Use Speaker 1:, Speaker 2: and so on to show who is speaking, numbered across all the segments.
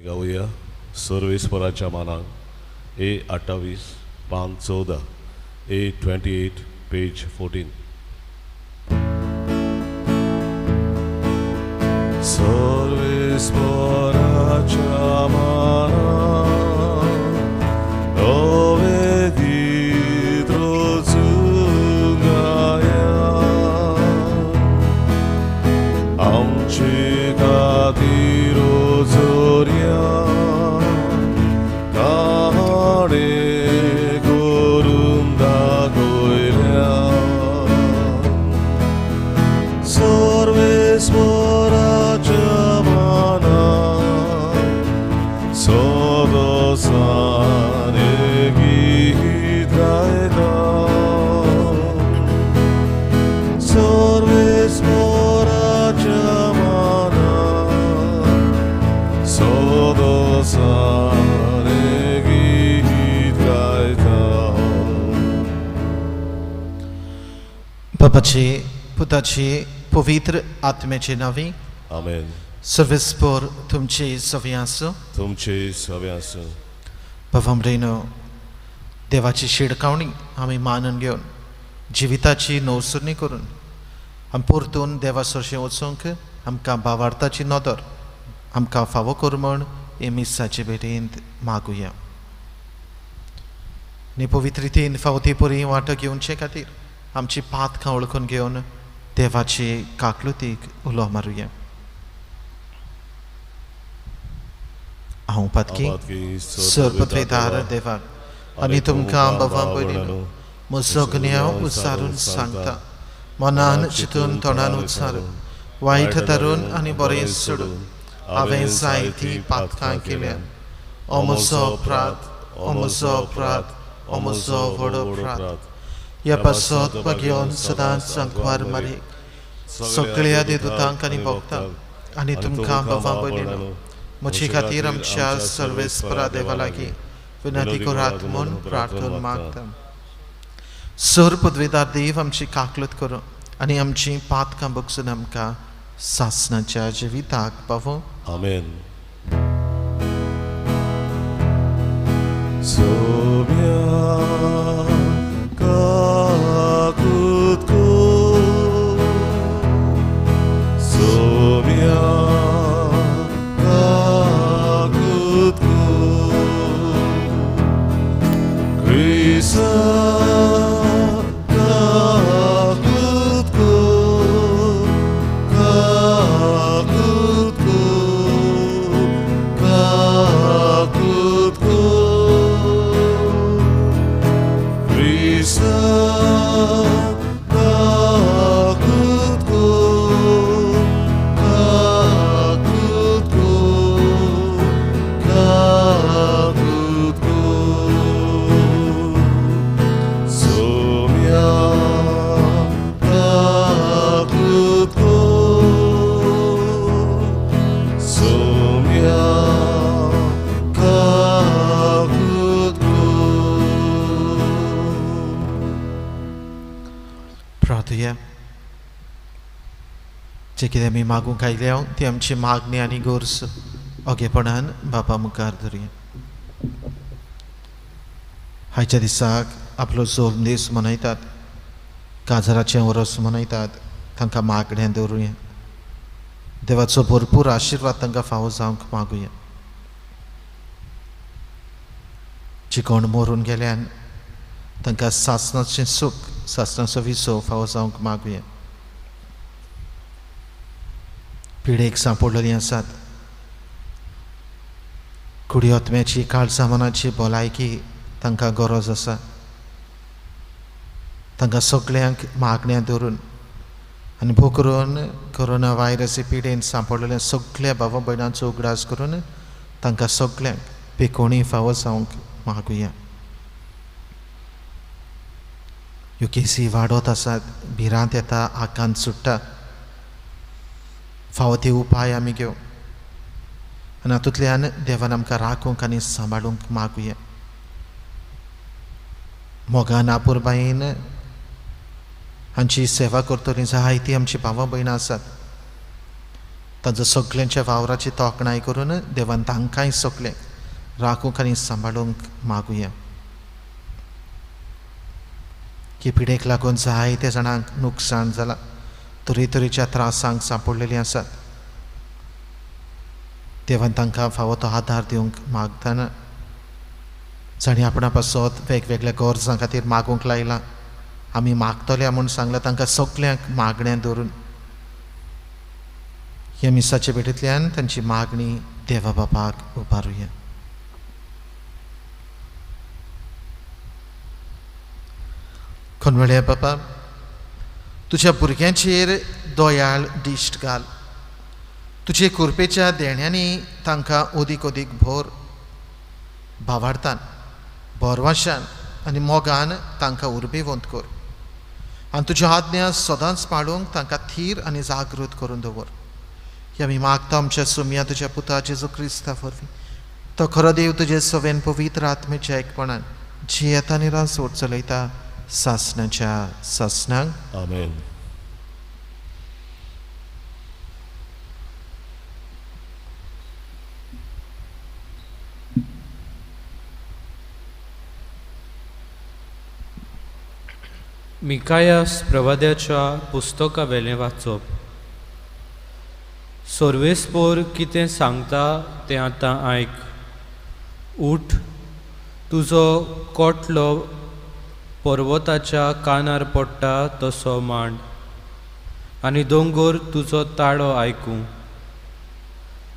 Speaker 1: गावया सर्वेस्पराच्या मानाक ए 28 पान 14 ए 28 पेज 14. सर्वेस्पराच्या मानाक नवे गीत रचून गाया, आमचे खातीर जोर्या काणे करून दाखयल्या. सर्वेस्पराच्या मानाक सदोसान गीत गायता. सर्वेस्पराच्या मानाक सदोसान गीत गायता.
Speaker 2: बापाचे, पुताचे, पवित्र आत्म्याचे नांवी.
Speaker 1: आमेन.
Speaker 2: सर्वेस्पर तुमचे सवे आसूं.
Speaker 1: तुमचे सवे आसूं.
Speaker 2: बाबा भयणो, देवाची शिडकावणी आमी मानून घेवन जिविताची नवसरणी करून आमी परतून देवा सरशीं वचूंक आमकां भावार्थाची नदर आमकां फावो कर म्हूण हे मिसाचे भेटेंत मागुया. आनी पवित्र रितीन फावो ती परी वांटो घेवचे खातीर आमची पातकां वळखून घेवन देवाचे काकलुतीक उलो मारुया. हांव पातकी सरपत्वेदार देवाक आनी तुमकां बाबा भयणीनो म्हजो गुन्यांव उच्चारून सांगता. मनान चिंतून तोंडान उच्चारून वायट धरून आनी बरें सोडून हांवें जायतीं पातकां केल्या. ओ म्हजो अपराध, ओ म्हजो अपराध, ओ म्हजो व्हड अपराध. ह्या पासत बगयोन सदांच सांकवार मारीक सगळ्या देदुतांक आनी भोगतांक आनी तुमकां बाबा भयणीनो म्हजे खातीर आमच्या सर्वेस्परा देवा लागीं विनंती करात म्हूण प्रार्थना मागता. सर पदवेदार देव आमची काकलत करूं आनी आमची पातकां बगसून आमकां सासणाच्या जिविताक पावों.
Speaker 1: आमेन. सोम्या काकूत कर, सोम्या काकूत कर, क्रिस्ता काकूत कर, काकूत कर, काकूत कर, क्रिस्ता काकूत कर, काकूत कर, काकूत कर, सोम्या काकूत कर, सोम्या काकूत कर.
Speaker 2: प्रार्थुया. जे कितें आमी मागूंक आयल्या ती आमची मागणी आनी गरज ओगेपणान बापा मुखार धरुया. आयच्या दिसाक आपलो जोल्म दीस मनयतात, काजाराचें वरस मनयतात, तांकां मागणें दवरुया. देवाचो भरपूर आशिर्वाद तांकां फावो जावंक मागुया. जी कोण मरून गेल्यान तांकां सासणाचें सूख, सासणाचो विसव फावो जावंक मागुया. पिडेक सांपडलेलीं आसात, कुडी आत्म्याची काळजा मनाची भलायकी तांकां गरज आसा. तांकां सगळ्यांक मागण्या धरून आनी भोव करून कोरोना व्हायरस हे पिडेन सांपडलेल्या सगळ्या भावा भयणांचो उगडास करून तांकां सगळ्यांक पेकोणी फावो जावंक मागुया. ह्यो केसी वाडत आसात, भिरांत येता, आकांत सुट्टा. फावो ते उपाय आमी घेवं आनी हातूंतल्यान देवान आमकां राखूंक आनी सांबाळूंक मागुया. मोगान आपुरबायेन हांची सेवा करतलीं जायतीं आमची भावां भयणां आसात. तांच्या सगल्यांच्या वावराची तोखणाय करून देवान तांकांय सगळें राखूंक आनी सांबाळूंक मागुया. ही पिडेक लागून जायते जाणांक नुकसाण जालां, तरेतरेच्या त्रासांक सांपडलेलीं आसात. देवान तांकां फावो तो आदार दिवंक मागतना जांणी आपणा पासत वेगवेगळ्या गरजां खातीर मागूंक लायलां, आमी मागतले म्हूण सांगलां, तांकां सगल्यांक मागण्या धरून ह्या मिसाच्या भेटींतल्यान तांची मागणी देवा बापाक उबारुया. खनवळ्या बापा, तुज्या भुरग्यांचेर दयाळ दिश्ट घाल, तुजे कृपेच्या देण्यांनी तांकां अदीक अदीक भर, भावार्थान, भरवाशान आनी मोगान तांकां उर्बेवंत कर आनी तुज्यो आज्ञा सदांच पाळूंक तांकां थीर आनी जागृत करून दवर. ही आमी मागता आमच्या सुमया तुज्या पुता जेजू क्रिस्ता वरवीं. तो खरो देव तुजे सवेन पवित्र आत्मेच्या एकपणान जियेता आनी राजवट चलयता सासणाच्या सासणांक.
Speaker 1: आमेन.
Speaker 3: मिकायास प्रवाद्याच्या पुस्तका वेलें वाचप. सर्वेस्पोर कितें सांगता तें आतां आयक. उठ, तुजो कोटलो पर्वताच्या कानार पडटा तसो मांड आनी दोंगर तुजो ताळो आयकूं.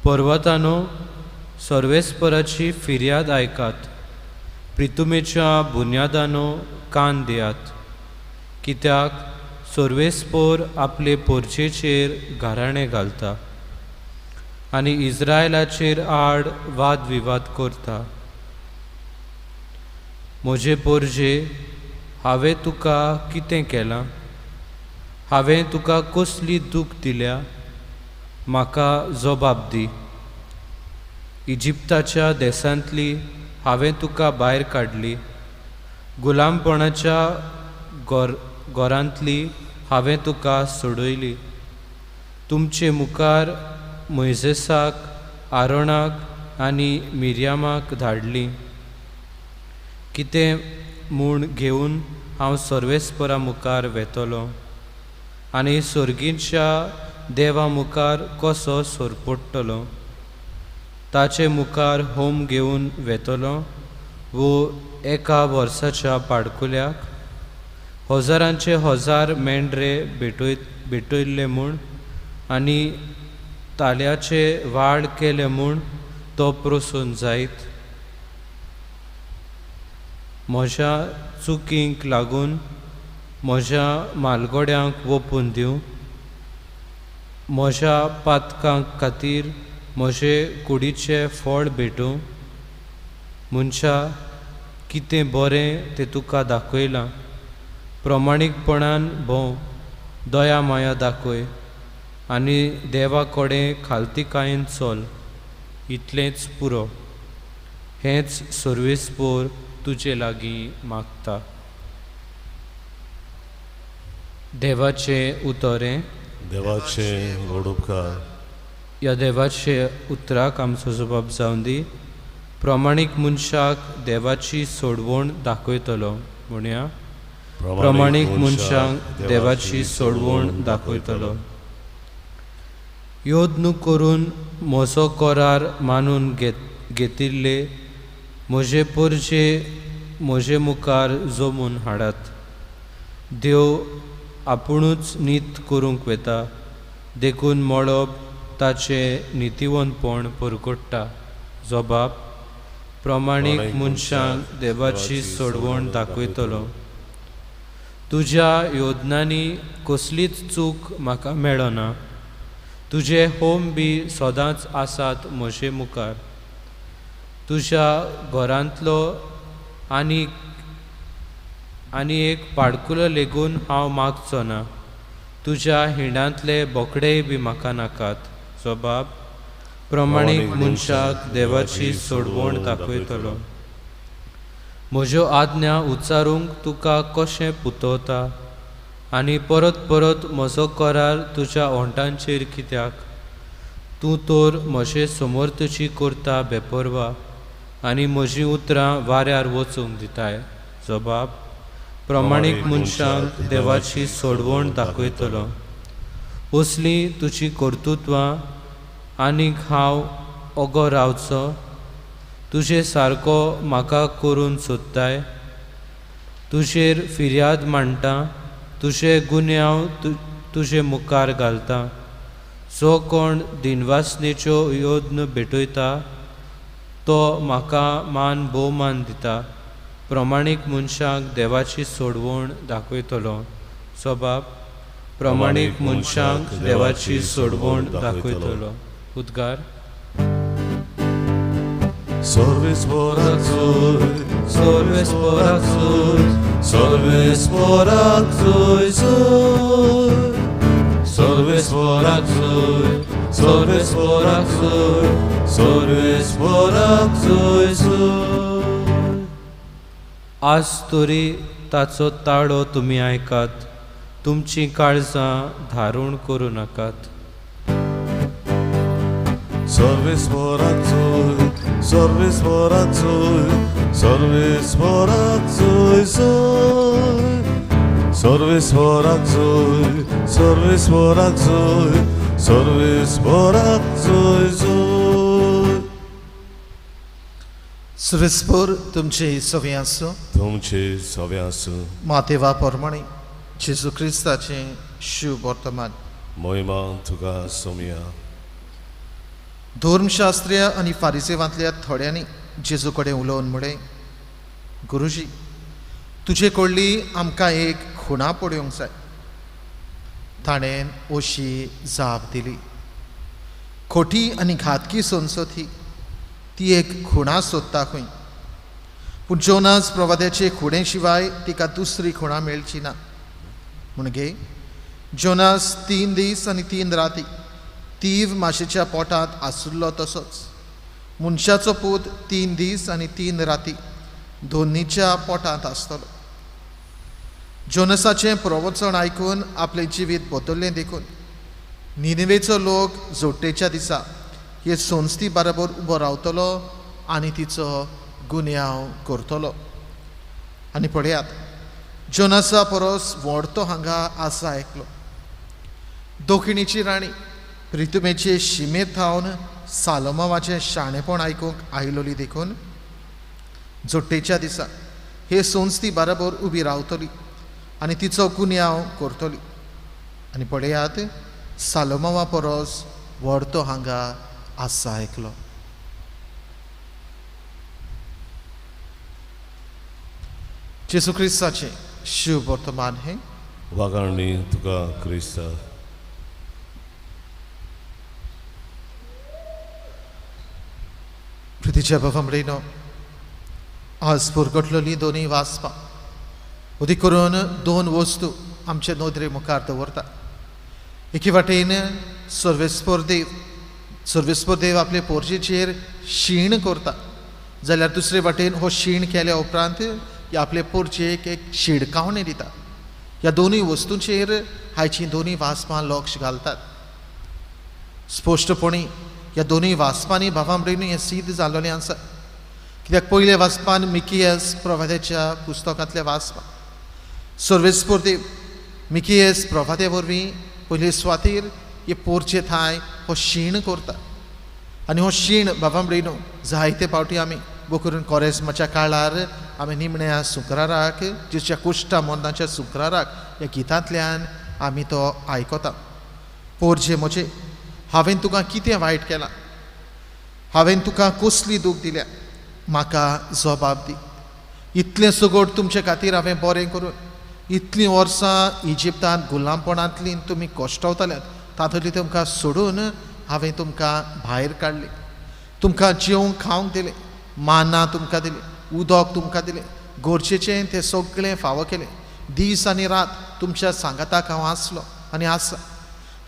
Speaker 3: पर्वतानो, सर्वेस्पराची फिर्याद आयकात, प्रितुमेच्या बुन्यादानो कान दियात, कित्याक सर्वेस्पोर आपले पोरचेचेर घराणें घालता आनी इस्रायलाचेर आड वादविवाद करता. म्हजे पोरजे, हांवें तुका कितें केलां? हांवें तुका कसली दूख दिल्या? म्हाका जबाब दी. इजिप्ताच्या देशांतली हांवें तुका भायर काडली, गुलामपणाच्या घरांतली हांवें तुका सोडयली. तुमचे मुखार मोयजेसाक, आरोणाक आनी मिरयामाक धाडली. कितें म्हूण घेवन हांव सर्वेस्परा मुखार वेतलो आनी सर्गीच्या देवा मुखार कसो सरपडटलो? ताचे मुखार होम घेवन वेतलो वो एका वर्साच्या पाडकुल्याक हजारांचे हजार मेंढरे भेटयल्ले म्हूण आनी ताल्याचे वाड केले म्हूण तो प्रसून जायत? म्हज्या चुकींक लागून म्हज्या मालगोड्यांक वोपून दिवं, म्हज्या पातकां खातीर म्हजे कुडीचें फळ भेटूं. मनशा, कितें बरें तें तुका दाखयलां, प्रमाणीकपणान भोंव, दया माया दाखय आनी देवा कडेन खालतीकायेन चल. इतलेंच पुरो. हेंच सर्वेस्पोर तुजे लागीं मागता. देवाचें उतरें.
Speaker 1: देवाचें व्हड उपकार.
Speaker 3: ह्या देवाचे उतराक आमचो जबाब जावन दी. प्रमाणीक मनशाक देवाची सोडवण दाखयतलो. म्हणया, प्रमाणीक मनशांक देवाची सोडवण दाखयतलो. यत्न करून म्हजो करार मानून घेतिल्ले म्हजे पोरजे म्हजे मुखार जमून हाडात. देव आपुणूच नीत करूंक वेता, देखून मळब ताचें नितीवंतपण परगट्टा. जबाब, प्रमाणीक मनशांक देवाची सोडवण दाखयतलो. तुज्या योजनांनी कसलीच चूक म्हाका मेळना, तुजे होम बी सदांच आसात म्हजे मुखार. तुज्या घरांतलो आनी आनी एक पाडकुलो लेगून हांव मागचो ना, तुज्या हिंडांतले बोकडेय बी म्हाका नाकात. जबाब, प्रमाणीक मनशाक देवाची सोडवण दाखयतलो. म्हज्यो आज्ञा उच्चारूंक तुका कशें पुतवता आनी परत परत म्हजो करार तुज्या ओंठांचेर कित्याक? तूं तर म्हजे समर्थची करता बेपर्वा आनी म्हजीं उतरां वाऱ्यार वचूंक दिताय. जबाब प्रमाणीक मनशांक देवाची सोडवण दाखयतलो. असलीं तुजी कर्तृत्वां आनीक हांव ओगो रावचो? तुजे सारको म्हाका करून सोदताय? तुजेर फिर्याद मांडटा, तुजे गुन्यांव तुजे मुखार घालता. जो कोण दिनवासनेच्यो योद्न भेटयता तो म्हाका मान भोवमान दिता. प्रमाणीक मनशांक देवाची सोडवण दाखयतलो. जबाब प्रमाणीक मनशांक देवाची सोडवण दाखयतलो. उद्गार
Speaker 1: सर्वेस्पराक जोय, सर्वेस्पराक जोय, सर्वेस्पराक जोय जोय, सर्वेस्पराक जोय, सर्वेस्पराक जोय, सर्वेस्पराक जोय जोय.
Speaker 3: आज तरी ताचो ताळो तुमी आयकात, तुमचीं काळजां धारूण करूं नाकात.
Speaker 1: सर्वेस्पराक जोय, सर्वेस्पराक जोय, सर्वेस्पराक जोय जोय, सर्वेस्पराक जोय, सर्वेस्पराक जोय, सर्वेस्पराक जोय जोय.
Speaker 2: सर्वेस्पर तुमचे सवे आसूं.
Speaker 1: तुमचे सवे आसूं.
Speaker 2: मातेवा प्रमाणे जेजू क्रिस्ताचें शुभ वर्तमान.
Speaker 1: महिमा तुका सोमया.
Speaker 2: धर्मशास्त्रीय आनी फारिसेवांतल्या थोड्यांनी जेजू कडेन उलोवन म्हळें, गुरुजी, तुजे कडली आमकां एक खुणा पळोवंक जाय. ताणें अशी जाप दिली, खोटी आनी घातकी संसद ही ती एक खुणा सोदता खंय, पूण जोनास प्रवाद्याचे खुणे शिवाय तिका दुसरी खुणा मेळची ना. म्हणगे जोनास 3 दीस आनी 3 राती तीव माशेच्या पोटांत आसुल्लो तसोच मनशाचो पूत 3 दीस आनी 3 राती दोनीच्या पोटांत आसतलो. जोनसाचें प्रवचन आयकून आपलें जिवीत बदल्लें देखून निनिवेचो लोक जोडटेच्या दिसा हे संस्थी बरोबर उबो रावतलो आनी तिचो गुन्यांव करतलो. आनी पळयात, जोनासा परस व्हड तो हांगा आसा एकलो. दक्षिणेची राणी प्रितुमेचे शिमे थावन सालोमावाचें शाणेपण आयकूंक आयलोली देखून जोडटेच्या दिसा हे संस्थी बरोबर उबी रावतली आनी तिचो गुन्यांव करतली. आनी पळयात, सालोमावा परस व्हड तो हांगा आसा एकलो. जेजू क्रिस्ताचें शुभ वर्तमान हें.
Speaker 1: वागाणी तुका क्रिस्ता.
Speaker 2: प्रितीच्या बाबा म्हणलो, आज पुरगटलेली दोनूय वाचपां अदीक करून 2 वस्तू आमचे नदरे मुखार दवरता. एके वाटेन सर्वेस्पर देव आपले पोरजेचेर शीण करता, जाल्यार दुसरे वाटेन हो शीण केल्या उपरांत आपले पोरजेक एक शिडकावणी दिता. ह्या दोनूय वस्तूंचेर हायचीं दोनूय वाचपां लक्ष घालतात. स्पश्टपणी ह्या दोनूय वाचपांनी भावां भयणीं हें सिद्ध जाल्लें आसा. कित्याक पयल्या वाचपान मिकियस प्रवाद्याच्या पुस्तकांतल्या वाचपां सर्वेस्पर देव मिकियस प्रवाद्या वरवीं पयले सुवातेर हे पोरचे थांय हो शीण करता. आनी हो शीण बाबा भयणीं जायते फावटी आमी करून कोरेस्माच्या काळार आमी निमण्या शुक्राराक जेच्या कुश्टा मोन्नाच्या शुक्राराक ह्या गितांतल्यान आमी तो आयकता. पोरजे म्हजे, हांवें तुका कितें वायट केलां, हांवें तुका कसली दूख दिल्या, म्हाका जबाब दी. इतलें सगट तुमचे खातीर हांवें बरें करून इतलीं वर्सां इजिप्तांत गुलामपणांतलीं तुमी कश्टवताल्यात, तातूंतली तुमकां सोडून हांवें तुमकां भायर काडली, तुमकां जेवंक खावंक दिलें, माना तुमकां दिली, उदक तुमकां दिलें, गरजेचें तें सगळें फावो केलें. दीस आनी रात तुमच्या सांगाताक हांव आसलो आनी आसा,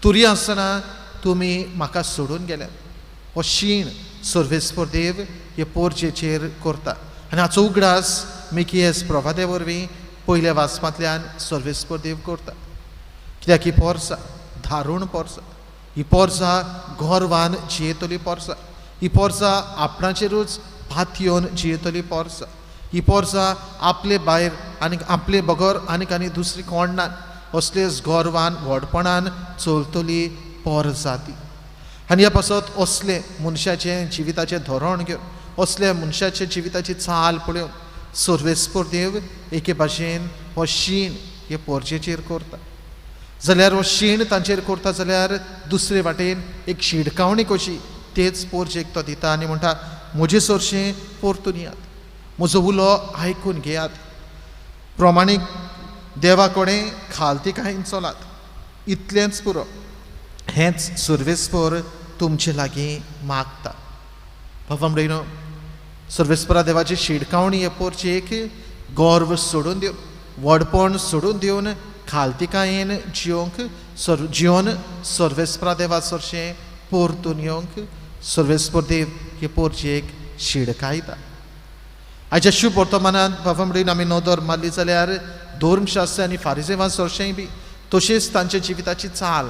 Speaker 2: तरी आसतना तुमी म्हाका सोडून गेल्यात. हो शीण सर्वेस्पर देव हे पोरजेचेर करता. आनी हाचो उगडास मिकियस प्रवाद्या वरवीं पयल्या वाचपांतल्यान सर्वेस्पर देव करता. कित्याक ही पोरसा धारूण पोरसा, ही पोरसा गोरवान जियेतली पोरसा, ही पोरसा आपणाचेरूच पातयेवन जियेतली पोरसा, ही पोरसा आपले भायर आनी आपले बगर आनीक आनी दुसरी कोण ना असलेच गोरवान व्हडपणान चलतली पोरसा ती. आनी ह्या पासत असले मनशाचें जिविताचें धोरण घेवन, असले मनशाच्या जिविताची चाल पळोवन सर्वेस्पर देव एके भाशेन हो शीण हे पोरजेचेर करता. जाल्यार हो शीण तांचेर करता जाल्यार दुसरे वाटेन एक शिडकावणी कशी तेच पोरजेक तो दिता आनी म्हणटा म्हजे सरशें परतून येयात, म्हजो उलो आयकून घेयात, प्रमाणीक देवा कडेन खालतीकायेन चलात, इतलेंच पुरो, हेंच सर्वेस्पर तुमचे लागीं मागता. बाबा म्हणलो सर्वेस्परा देवाची शिडकावणी हे पोरचेक गर्व सोडून दिवन, व्हडपण सोडून दिवन खालतीकायेन जियोंक जियोन सर्वेस्परा देवा सरशें परतून येवंक सर्वेस्पर देव हे पोरचेक शिडकायता. आयच्या शुभ वर्तमानांत बाबा म्हणून आमी नदर मारली जाल्यार धर्मशास्त्र आनी फारिजेवां सरशेंय बी तशेंच तांच्या जिविताची चाल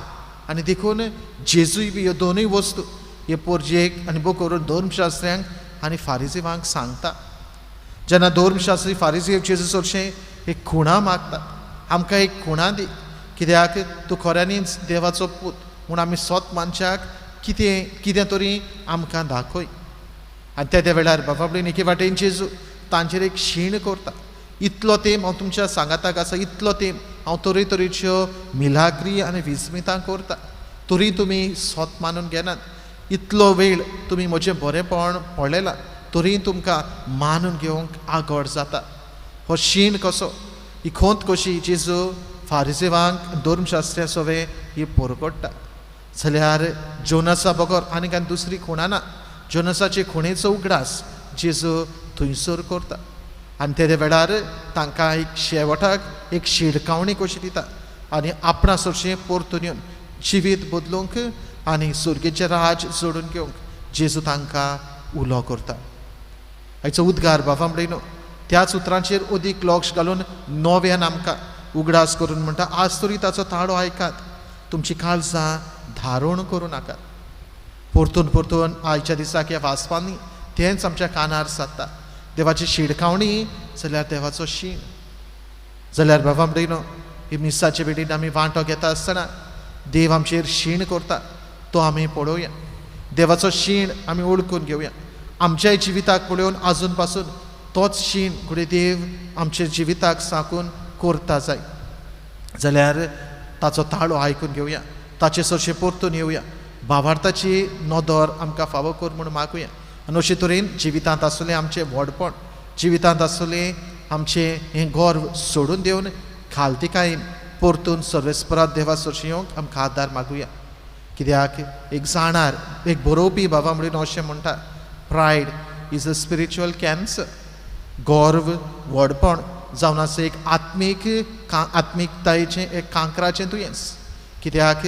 Speaker 2: आनी देखून जेजूय बी ह्यो दोनूय वस्तू हे पोरजेक आनी बो करून धर्मशास्त्र्यांक आनी फारिजेवांक सांगता. जेन्ना धर्मशास्त्री फारिजेव जेजू सरशें एक खुणा मागतात, आमकां एक खुणा दी, कित्याक तूं खऱ्यांनीच देवाचो पूत म्हूण आमी सोत मानशाक कितें कितें तरी आमकां दाखय. आनी त्या त्या वेळार बाबा कडेन एके वाटेन जेजू तांचेर एक शीण करता. इतलो तेंप हांव तुमच्या सांगाताक आसा, इतलो तेंप हांव तरेतरेच्यो मिलाग्री आनी विस्मितां करता, तरी तुमी सोत मानून घेनात. इतलो वेळ तुमी म्हजें बरेंपण पळयलां, तरी तुमकां मानून घेवंक आगड जाता. हो शीण कसो, ही खोंत कशी जेजू फारिजेवांक धर्मशास्त्र्या सवे ही परगडटा. जाल्यार जोनसा बगर आनीक आनी दुसरी खुणा ना, जोनसाचे खुणेचो उगडास जेजू थंयसर करता आनी तेदे वेळार तांकां एक शेवटाक एक शिडकावणी कशी दिता आनी आपणा सरशें परतून येवन जिवीत बदलूंक आनी सुर्गेचें राज जोडून घेवंक जेजू तांकां उलो करता. आयचो उद्गार बाबा म्हणलो त्याच उतरांचेर अदीक लक्ष घालून नव्यान आमकां उगडास करून म्हणटा, आज तरी ताचो ताळो आयकात, तुमची काळजां धारण करूं नाकात. परतून परतून आयच्या दिसाक ह्या वाचपांनी तेंच आमच्या कानार सादता, देवाची शिडकावणी जाल्यार देवाचो शीण. जाल्यार बाबा म्हणलो ही मिसाचे भेटीन आमी वांटो घेता आसतना देव आमचेर शीण करता तो आमी पळोवया, देवाचो शीण आमी ओळखून घेवया. आमच्याय जिविताक पळोवन आजून पासून तोच शीण घडये देव आमच्या जिविताक साकून करता जाय. जाल्यार ताचो ताळो आयकून घेवया, ताचे सरशें परतून येवया, भावार्थाची नदर आमकां फावो कर म्हूण मागुया आनी अशे तरेन जिवितांत आसलें आमचें व्हडपण, जिवितांत आसलें आमचें हें गर्व सोडून दिवन खालतीकायेन परतून सर्वेस्परात देवा सरशीं येवंक आमकां आदार मागुया. कित्याक एक जाणार एक बरोवपी बाबा म्हणून अशें म्हणटा, pride is a spiritual cancer. गर्व व्हडपण जावन आसा एक आत्मीक आत्मिकतायेचें एक कांक्राचें दुयेंस. कित्याक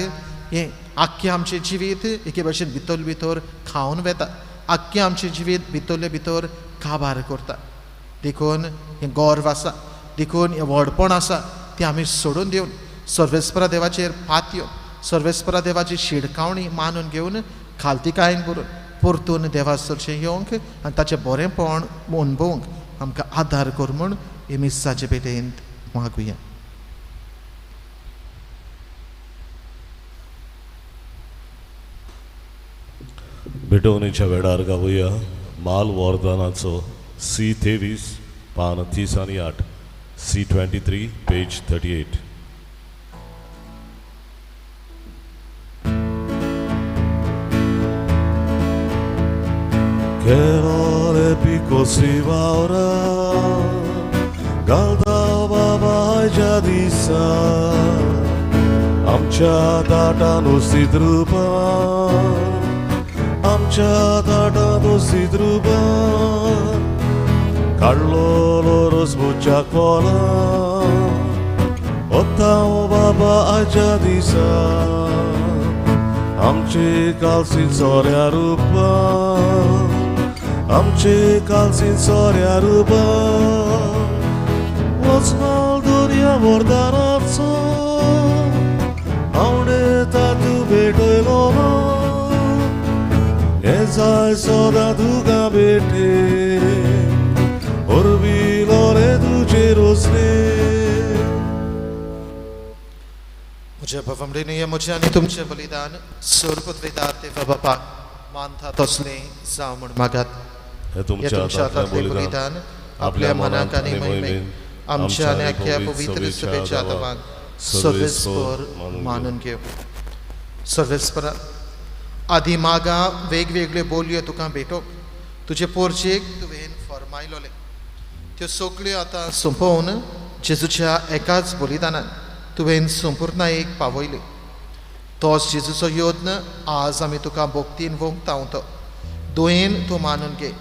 Speaker 2: हें आख्खें आमचें जिवीत एके भाशेन भितर भितर खावन वेता, आख्खें आमचें जिवीत भितरले भितर काबार करता. देखून हें गर्व आसा, देखून हें व्हडपण आसा तें आमी सोडून दिवन सर्वेस्परा देवाचेर पातयो, सर्वेस्परा देवाची शिडकावणी मानून घेवन खालतीकायेन करून परतून देवा सरशें येवंक आनी ताचें बरेंपण अणभवूंक आमकां आदार कर म्हूण हे मिसाचे भेटेंत मागुया.
Speaker 1: भेटवणीच्या वेळार गावया माल वरदानाचो सी 23 पान 30 आनी 8, सी 23 पेज 38. केलोले पिकोसी वावरा घालता बाबा आयच्या दिसा, आमच्या ताटान नुस्तीत रुपा, आमच्या ताटान नुस्तीत रुपा, काडलोलो रोसबुच्या कोला वता बाबा आयच्या दिसा, आमचे कालसी सोऱ्या रुपा, आमचे कालसी सोऱ्या रुपा, वचमाल दर्या वरदानाचो आवडे तातू भेटयलो जाय सदां तुका भेटे उर्बिलो रे तुजे रोसले.
Speaker 2: म्हज्या बाबा म्हजें आनी तुमचें बलिदान सर्वद्वेदार देवा बापाक मानता तसलें जावं म्हूण मागात.
Speaker 1: हे तुमच्या हातांतलें
Speaker 2: बलिदान आपल्या मनाक आनी महिमेक आमच्या आनी आख्या पवित्र सभेच्या आदावान सर्वेस्पर मानून घेव. सर्वेस्परा आदी मागा वेगवेगळ्यो बोलयो तुका भेटोवंक तुजे पोरचेक तुवें फर्मायलोलें त्यो सगळ्यो आतां सोंपोवन जेजूच्या एकाच बलिदानान तुवें संपूर्णायेक पावयली. तोच जेजूचो यत्न आज आमी तुका भक्तीन वोंगता तो दोयेन तूं मानून घे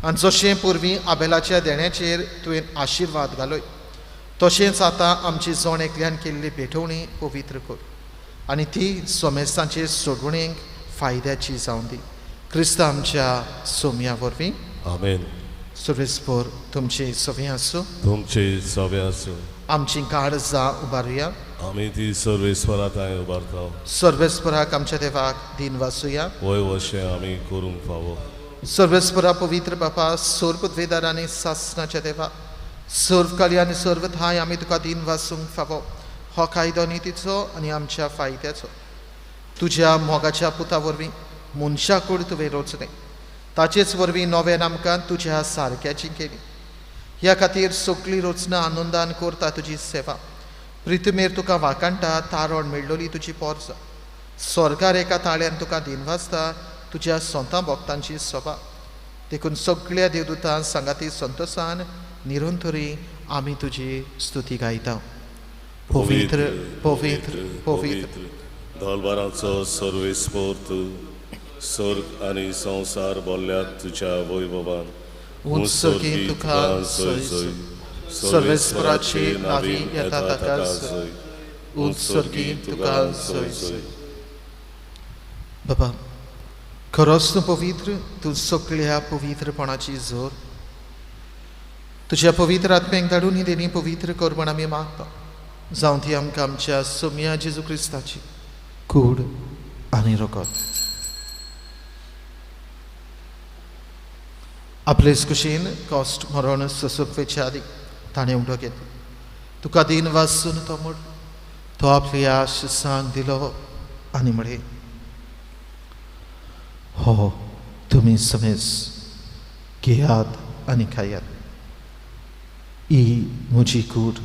Speaker 2: आनी जशें पुर्वी आबेलाच्या देण्याचेर तुवें आशिर्वाद घालय तशेंच आतां आमची जण एकल्यान केल्ली भेटवणी पवित्र कर आनी ती सोमेस्तांचे सोडवणेक फायद्याची जावं दी. क्रिस्त आमच्या सोम्या वरवीं.
Speaker 1: आमेन.
Speaker 2: सर्वेस्पर तुमचे सवे आसूं.
Speaker 1: तुमचे सवे आसूं.
Speaker 2: आमची काळजां उबारुया.
Speaker 1: आमी ती सर्वेस्परा थंय उबारता.
Speaker 2: सर्वेस्पराक आमच्या देवाक दिन वासुया.
Speaker 1: वय वशें आमी करूंक फावो.
Speaker 2: सर्वेस्परा पवित्र बापा सर्वद्वेदार आनी सासनाच्या देवा सर्वकाली आनी सर्व ठांय आमी तुका दिन वासूंक फावो. हो कायदो नितीचो आनी आमच्या फायद्याचो. तुज्या मोगाच्या पुता वरवीं मनशा कूड तुवें रचलें ताचेच वरवीं नव्यान आमकां तुज्या सारक्याची केली. ह्या खातीर सगळी रचना आनंदान करता तुजी सेवा. प्रितमेर तुका वाकाणटा तारण मेळ्ळोली तुजी पोरसां. स्वर्गार एका ताळ्यान तुका दिनवासता तुज्या सोंता भक्तांची सभा. देखून सगळ्या देवदूतां सांगाती संतोसान निरंतरी आमी तुजी स्तुती गायता. पवित्र पवित्र पवित्र
Speaker 1: दलबाराचो सर्वेस्पर तूं स्वर्ग आनी संवसार बोल्ल्यात तुज्या वैभवान.
Speaker 2: उंच स्वर्गी तुका जय जय. सर्वेस्पराची नावी येता ताका जय. उंच स्वर्गी तुका जय जय. बाबा खरोच तूं पवित्र, तूं सगळ्या पवित्रपणाची जोर. तुज्या पवित्र आत्म्याक धाडून ही देणी पवित्र कर म्हण आमी मागता. जावं ती आमकां आमच्या सोम्या जेजू क्रिस्ताची कूड आनी रगत. आपलेच कुशीन कश्ट मरण सोंसूंक वयच्या आदीं ताणें उडो घेतलो. तुका दिन वासून तो म्हण तो आपली आश सांग दिलो आनी म्हळें, हो तुमी समेज घेयात आनी खायात. ही म्हजी कूड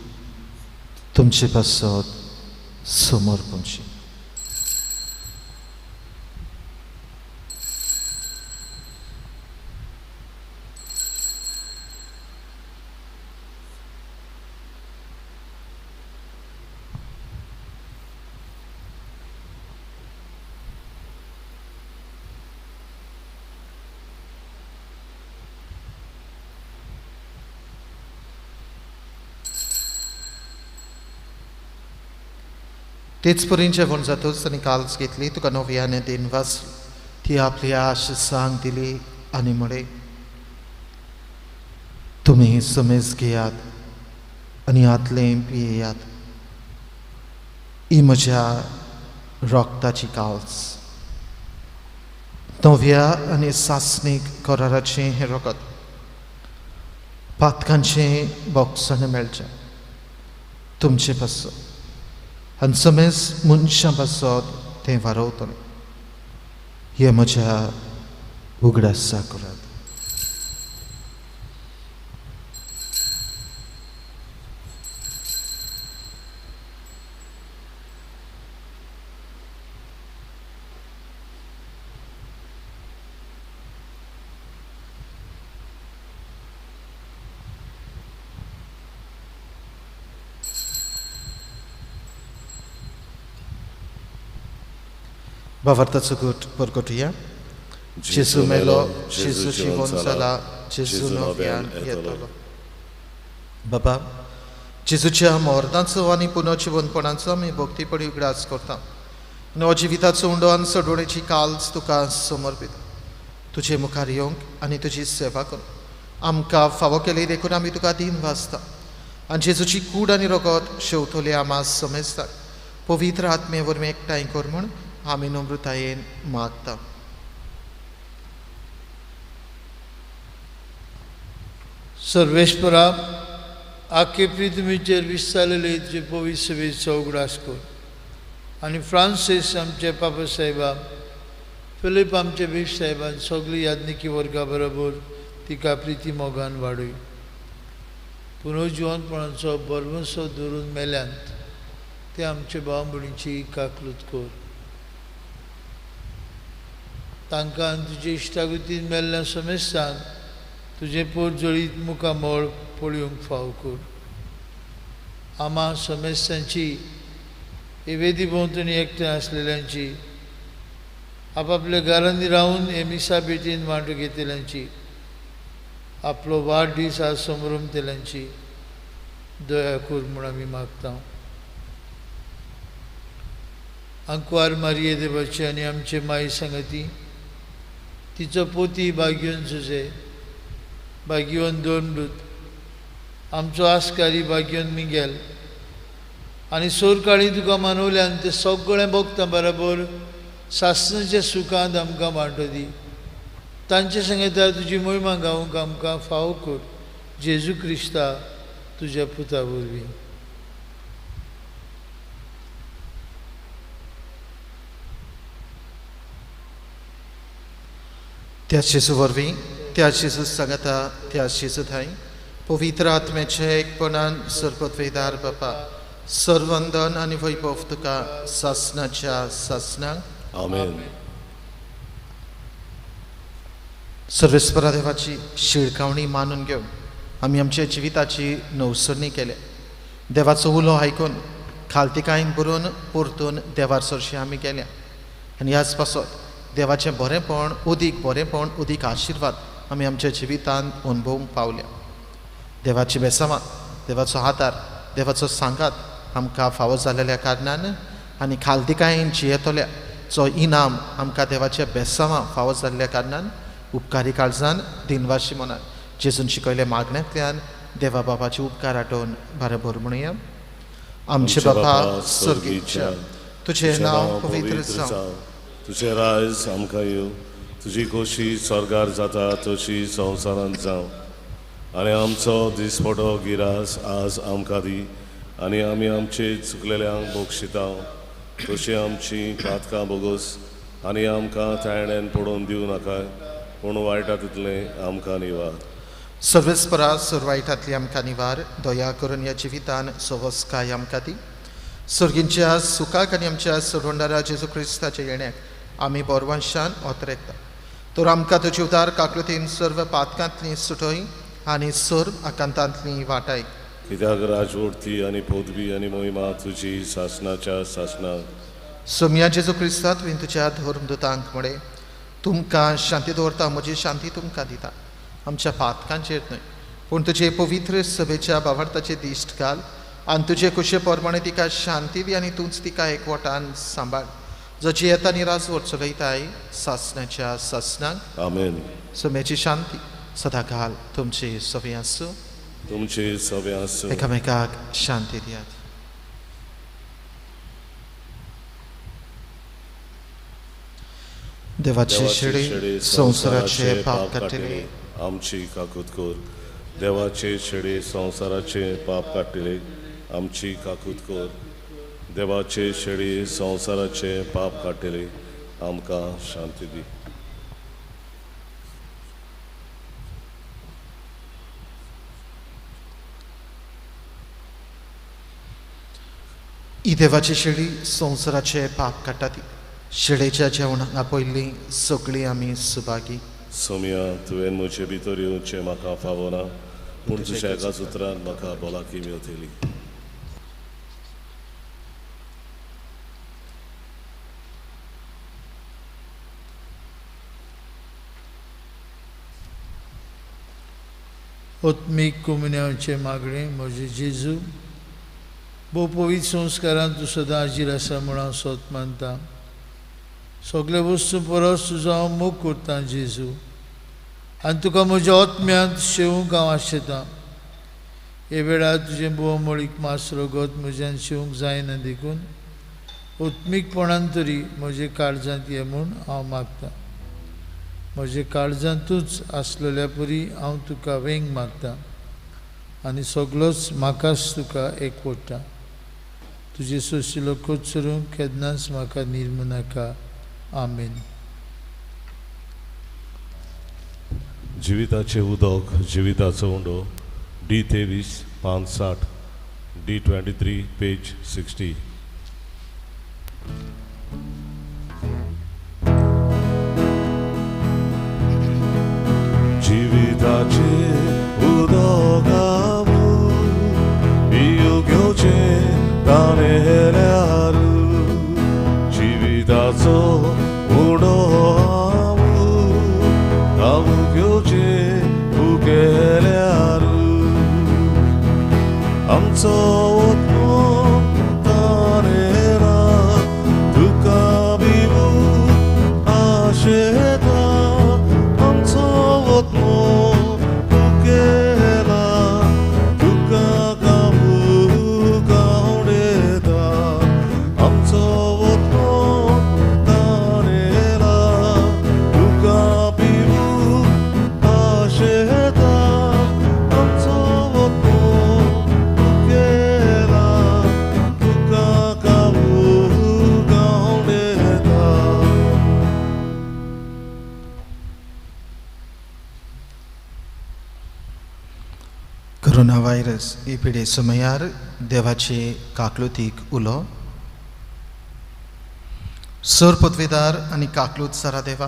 Speaker 2: तुमचे पासत समर्पणची. तेच परीन जेवण जातच आनी काल्स घेतली तुका नव्याने दिन वाचली ती आपली आश सांग दिली आनी म्हळें, तुमी समेज घेयात आनी हातलें पियेयात. ही म्हज्या रक्ताची काल्स. नव्या आनी सासणीक कराराचें हें रगत पातकांचें बोगसण मेळचें तुमचे पासत आनी समेज मनशां पासत तें वारवतलें. हें म्हज्या उगडासा करात. भावार्थाचो गट परगटुया. जेजू मेलो, जेजू जिवन जाला, जेजू नव्यान येतलो. बाबा जेजूच्या मरणाचो आनी पुनर्जिवनपणाचो आमी भक्तीपणी उगडास करता आनी हो जिविताचो उंडो आनी सोडवणेची काल्स तुका समर्पीत. तुजे मुखार येवंक आनी तुजी सेवा करूंक आमकां फावो केली देखून आमी तुका दिन वाचता आनी जेजूची कूड आनी रगत शेवतोले आमा समेजता पवित्र आत्मे वरवीं एकठांय कर म्हूण आमी नम्रतायेन मागता.
Speaker 4: सर्वेस्परा आखे पृथ्वीचेर विस्तारलेले तुजे पवित्र सभेचो उगडास कर आनी फ्रांसीस आमचे पापा साहेबा, फिलीप आमचे बीफ साहेबान सगळी याज्ञिकी वर्गा बरोबर तिका प्रिती मोगान वाडय. पुनर्जिवनपणाचो भरवंसो धरून मेल्यांत ते आमचे भाव भयणीची काकलूत कर. तांकां तुजे इश्टागतीन मेल्ल्या समेस्तांक तुजें पोरजळीत मुखामळ पळोवंक फाव कर. आमा समेस्तांची हे वेदी भोंवतणी एकठांय आसलेल्यांची, आपापल्या घरांनी रावन हे मिसा भेटीन वांटो घेतल्यांची, आपलो वाडदीस आज समरमतल्यांची दया कर म्हूण आमी मागता. आंकवार मारिये देवाची आनी आमचे माई सांगती, तिचो पोती भाग्यवन जुजे, भाग्यवन दोनदूत, आमचो आस्कारी भाग्यवन मिगेल आनी सोरकाळी तुका मानवल्यान ते सगळें भोगता बरोबर सासणाच्या सुखांत आमकां वांटो दी. तांचे संगता तुजी मोहिमा गावंक आमकां फावो कर. जेजू क्रिस्ता तुज्या पुता वरवीं.
Speaker 2: त्या जेजू वरवीं, त्या जेजू सांगता, त्या जेजू थांय पवित्र आत्म्याचे एकपणान सर्वत्वेदार बापा सर्वंदन आनी वैभव तुका सासणाच्या सासणाक.
Speaker 1: आमेन.
Speaker 2: सर्वेस्परा देवाची शिळकावणी मानून घेवन आमी आमच्या जिविताची नवसरणी केल्या. देवाचो उलो आयकून खालतिकायेन बरोवन परतून देवार सरशी आमी गेल्या आनी ह्याच पासत देवाचें बरेंपण उदीक बरेंपण उदीक आशिर्वाद आमी आमच्या जिवितांत अणभवूंक पावल्या. देवाची बेसांवां, देवाचो आदार, देवाचो सांगात आमकां फावो जाल्ल्या कारणान आनी खालतिकायेन जियेतल्या जो इनाम आमकां देवाच्या बेसांवां फावो जाल्ल्या कारणान उपकारी काळजान दिनवाशी मनान जेजून शिकयल्या मागण्यांतल्यान देवा बाबाचे उपकार आठोवन बरोबर म्हणुया. आमचे बाबा सर्गीच्या, तुजें नांव पवित्र जावं,
Speaker 1: तुजें राज आमकां येवं, तुजी खोशी स्वर्गार जाता तशी संवसारांत जावं. आनी आमचो दिसपटो गिरास आज आमकां दी आनी आमी आमचे चुकलेल्यांक बक्षिता तशी आमची पातकां बोगस आनी आमकां ताळण्यान पडोवन दिवं नाका, पूण वायटा तितलें आमकां निवार.
Speaker 2: सर्वेस्परा सर्वायटांतली आमकां निवार, दया करून ह्या जिवितान सवस्काय आमकां दी. सर्गींच्या सुखाक आनी आमच्या सरवंडारा जेजू क्रिस्ताच्या येण्याक आमी बोरवंशान ओतरेकता. तर आमकां तुजी उदार काकृतीन सर्व पातकांतली सुटय आनी सर्व आकांतांतली वाटाय.
Speaker 1: कित्याक राजवडती आनी पदवी आनी मोहिमा तुजी सासणाच्या सासणाक.
Speaker 2: सोमया जेजू क्रिस्ता तुवें तुज्या धर्मदूतांक म्हळें, तुमकां शांती दवरता, म्हजी शांती तुमकां दिता. आमच्या पातकांचेर न्हय पूण तुजे पवित्र सभेच्या बावार्थाचे दिश्ट घाल आनी तुजे कुशे प्रमाणे तिका शांती दी आनी तूंच तिका एकवटान सांबाळ, जो जियेता आनी राजवट चलयताय सासणाच्या सासणाक.
Speaker 1: आमेन.
Speaker 2: सोम्याची शांती सदांकाल तुमची सवे आसूं.
Speaker 1: तुमची सवे आसूं.
Speaker 2: एकामेकाक शांती दियात. देवाचे शेळी संवसाराचे पाप काडटले
Speaker 1: आमची काकूत कर. देवाचे शेळी संवसाराचे पाप काडटले आमची काकूत कर. देवाचे शेळी संवसाराचे पाप काडटले आमकां शांती दी.
Speaker 2: ही देवाची शेळी संवसाराचे पाप काडटा ती शेळेच्या जेवणाक आपयल्ली सगळीं आमी सुभागी.
Speaker 1: सोम्या, तुवें म्हजे भितर येवचें म्हाका फावना, पूण तुज्या एका सुत्रान म्हाका भलायकी मेळटली.
Speaker 4: आत्मीक कुमन्याचे मागणें. म्हजे जेजू, भोव पवित्र संस्कारान तूं सदां हाजीर आसा म्हूण हांव सोत मानता. सगळे वस्तू परस तुजो हांव मोग करतां जेजू, आनी तुका म्हज्या आत्म्यांत शेवूंक हांव आशेतां. हे वेळार तुजें भोवमळीक मास रगत म्हज्यान शेवूंक जायना देखून आत्मीकपणान तरी म्हजे काळजांत ये म्हूण हांव मागतां. म्हजे काळजांतूच आसलेल्या परी हांव तुका वेंग मारतां. आनी सगळोच म्हाकाच तुका एकवटा. तुजे सोशिलो कोचरूंक केन्नाच म्हाका निर्मू नाका. आमेन.
Speaker 1: जिविताचें उदक जिविताचो उंडो डी 23 पान 60 डी 23 पेज 60. जिविताचें उदक हांव पिवूंक घेवचें ताणेल्यार जिविताचो उंडो हांव खावंक घेवचें भुकेल्यार आमचो आत्मो ताणेला तुका पिवूंक आशेता आमचो आत्मो भुकेला तुका खावूंक आवडटा आमचो आत्मो ताणेला तुका पिवूंक आशेता आमचो आत्मो भुकेला तुका खावूंक आवडटा.
Speaker 2: कोरोना व्हायरस ही पिडे समयार देवाचे काकलुतीक उलो. सर पदवेदार आनी काकलूत सारा देवा,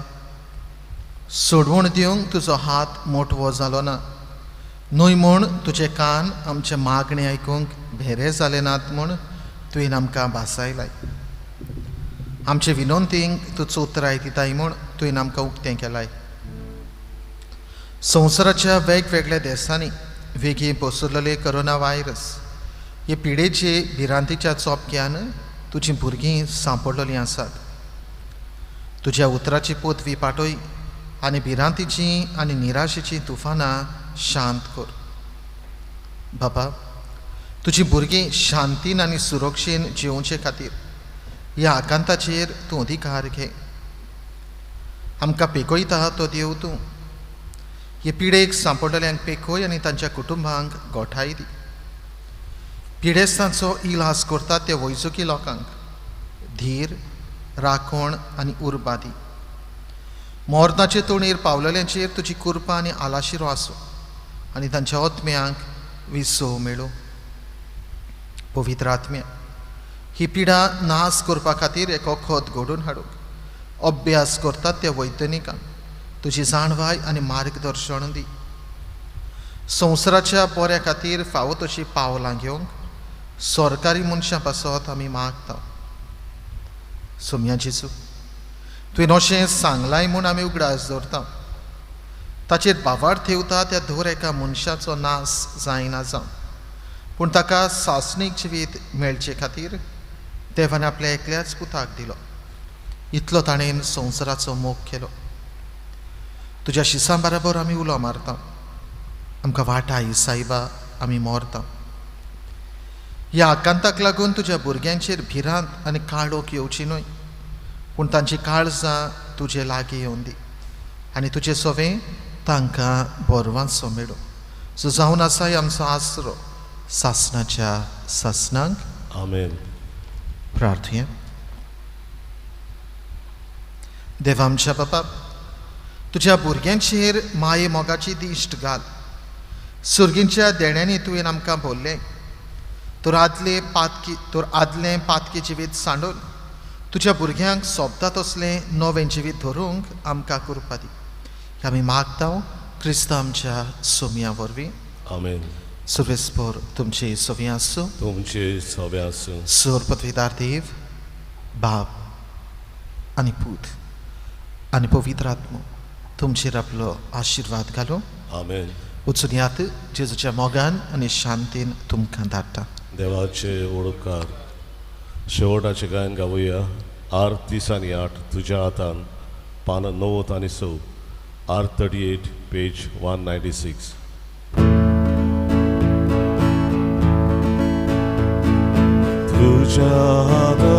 Speaker 2: सोडवण दिवंक तुजो हात मोटवो जालो ना न्हय म्हूण तुजे कान आमचे मागणे आयकूंक भेरे जाले नात म्हूण तुवें आमकां भासायलाय. आमचे विनंतींक तूं चोत्राय दिताय म्हूण तुवें आमकां उक्तें केलाय. संवसाराच्या वेगवेगळ्या देशांनी वेगीं पसरलेले कोरोना व्हायरस हे पिडेचे भिरांतीच्या चोपक्यान तुजीं भुरगीं सांपडलेलीं आसात. तुज्या उतराची पदवी पाटय आनी भिरांतीचीं आनी निराशेचीं तुफानां शांत कर. बाबा, तुजीं भुरगीं शांतीन आनी सुरक्षेन जिवचे खातीर ह्या आकांताचेर तूं अधिकार घे. आमकां पेकयता तो देव तूं. हे पिडेक सांपडलेल्यांक पेखय आनी तांच्या कुटुंबांक गोठाय दी. पिडेस्तांचो इलाज करतात ते वैजकी लोकांक धीर, राखण आनी उर्बा दी. मरणाचे तोणीर पावलेल्यांचेर तुजी कृपा आनी आलाशिरो आसूं आनी तांच्या आत्म्यांक विसव मेळूं. पवित्र आत्म्या, ही पिडा नाश करपा खातीर एक वखद घडोवन हाडूंक अभ्यास करतात त्या वैज्ञानिकांक तुजी जाणवाय आनी मार्गदर्शन दी. संवसाराच्या बऱ्या खातीर फावो तशीं पावलां घेवंक सरकारी मनशां पासत आमी मागता. सोम्या जेजू, तुवें अशें सांगलाय म्हूण आमी उगडास दवरता. ताचेर भावार्थ ठेवता त्या दर एका मनशाचो नाश जायना जावं, पूण ताका सासणीक जिवीत मेळचे खातीर देवान आपल्या एकल्याच पुताक दिलो. इतलो ताणें संवसाराचो मोग केलो. तुज्या शिसां बराबर आमी उलो मारता. आमकां वाटाय सायबा, आमी मरता. ह्या आकांताक लागून तुज्या भुरग्यांचेर भिरांत आनी काळोख येवची न्हय, पूण तांची काळजां तुजे लागीं येवन दी आनी तुजे सोवें तांकां बरवांचो मेळूं. सो जावन आसाय आमचो आसरो सासणाच्या सासणांक.
Speaker 1: आमेन.
Speaker 2: प्रार्थया. देवा आमच्या बापा, तुज्या भुरग्यांचेर माये मोगाची दिश्ट घाल. सुर्गींच्या देण्यांनी तुवें आमकां भरलें. तर आदलें पातकी जिवीत सांडून तुज्या भुरग्यांक सोबता तसलें नवें जिवीत धरूंक आमकां कृपा दी. आमी मागता क्रिस्तांव आमच्या सोमया वरवीं.
Speaker 1: आमेन.
Speaker 2: सर्वेस्पर तुमचे सवी आसूं.
Speaker 1: तुमचे सवे आसूं.
Speaker 2: सर पदवीदार देव बाप आनी पूत आनी पवित्र आत्मो तुमचेर आपलो आशिर्वाद घालूं.
Speaker 1: आमेन.
Speaker 2: वचून यात जेजूच्या मोगान आनी शांतीन तुमकां धाडटा.
Speaker 1: देवाचे ओळखकार शेवटाचे गायन गावया. आर 30 आनी 8 तुज्या हातान पान 9 आनी 6 आर 38 पेज 196. तुज्या हातान